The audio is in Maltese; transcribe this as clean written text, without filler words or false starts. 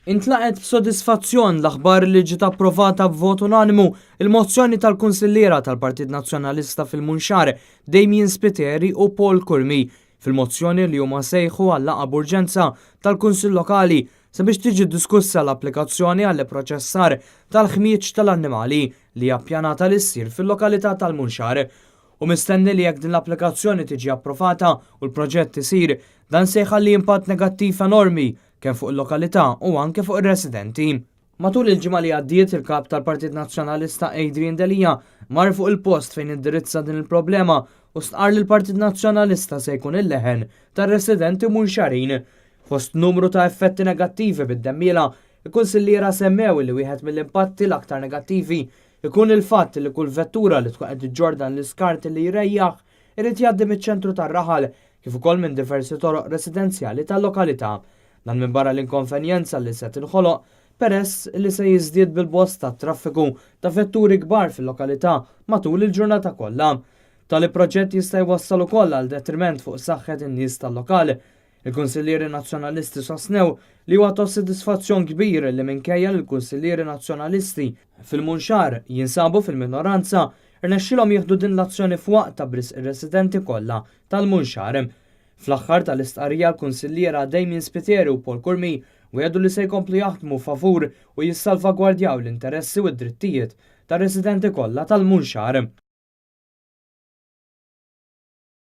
Intlaqgħet b'sodisfazzjon l-aħbar li ġiet approvata b'vot unanimu il-mozzjoni tal-Kunsilliera tal-Partit Nazzjonalista fil-Munxar, Damien Spiteri u Paul Curmi, fil-mozzjoni li huma sejħu għal laqgħa b'urġenza tal-Kunsill Lokali sabiex tiġi diskussa l-applikazzjoni għall-ipproċessar tal-ħmieġ tal-annimali li hija ppjanata li ssir fil-lokalità tal-Munxar. U mistenni li jekk din l-applikazzjoni tiġi approvata u l-proġett isir, dan se jħalli impatt negattiv enormi kemm fuq il-lokalità u anke fuq ir-residenti. Matul il-ġimgħa li għaddiet il-kap tal-Partit Nazzjonalista Adrian Delia mar fuq il-post fejn indirizza din il-problema u stqarr li l-Partit Nazzjonalista se jkun il-leħen tar-residenti Munxarin. Fost numru ta' effetti negattivi bid-demmiela, il-kunsilliera semmew li wieħed mill-impatti l-aktar negattivi ikun il-fatt li kull vettura li tkun qed iġġorr dan l-iskart li jrejjaħ irid jgħaddi miċ-ċentru tar-raħal kif ukoll minn diversi toroq residenzjali tal-lokalità. Dan minbarra l-inkonvenjenza li se tinħoloq peress li se jiżdied bil-bosta traffiku ta' vetturi kbar fil-lokalità matul il-ġurnata kollha. Tali proġett jista' jwassal ukoll għal detriment fuq saħħet in-nies tal-lokal. Il-Kunsillieri Nazzjonalisti sostnew li huwa ta' sodisfazzjon kbir li minkejja li l-Kunsillieri Nazzjonalisti fil-Munxar jinsabu fil-minoranza, irnexxilhom jieħdu din l-azzjoni f'waqtha b'risq ir-residenti kollha tal-Munxar. Fl-aħħar tal-istqarrija l-Kunsilliera Damien Spiteri u Paul Curmi wiegħdu li se jkomplu jaħdmu favur u jissalvagwardjaw l-interessi u d-drittijiet tar-residenti kollha tal-Munxar.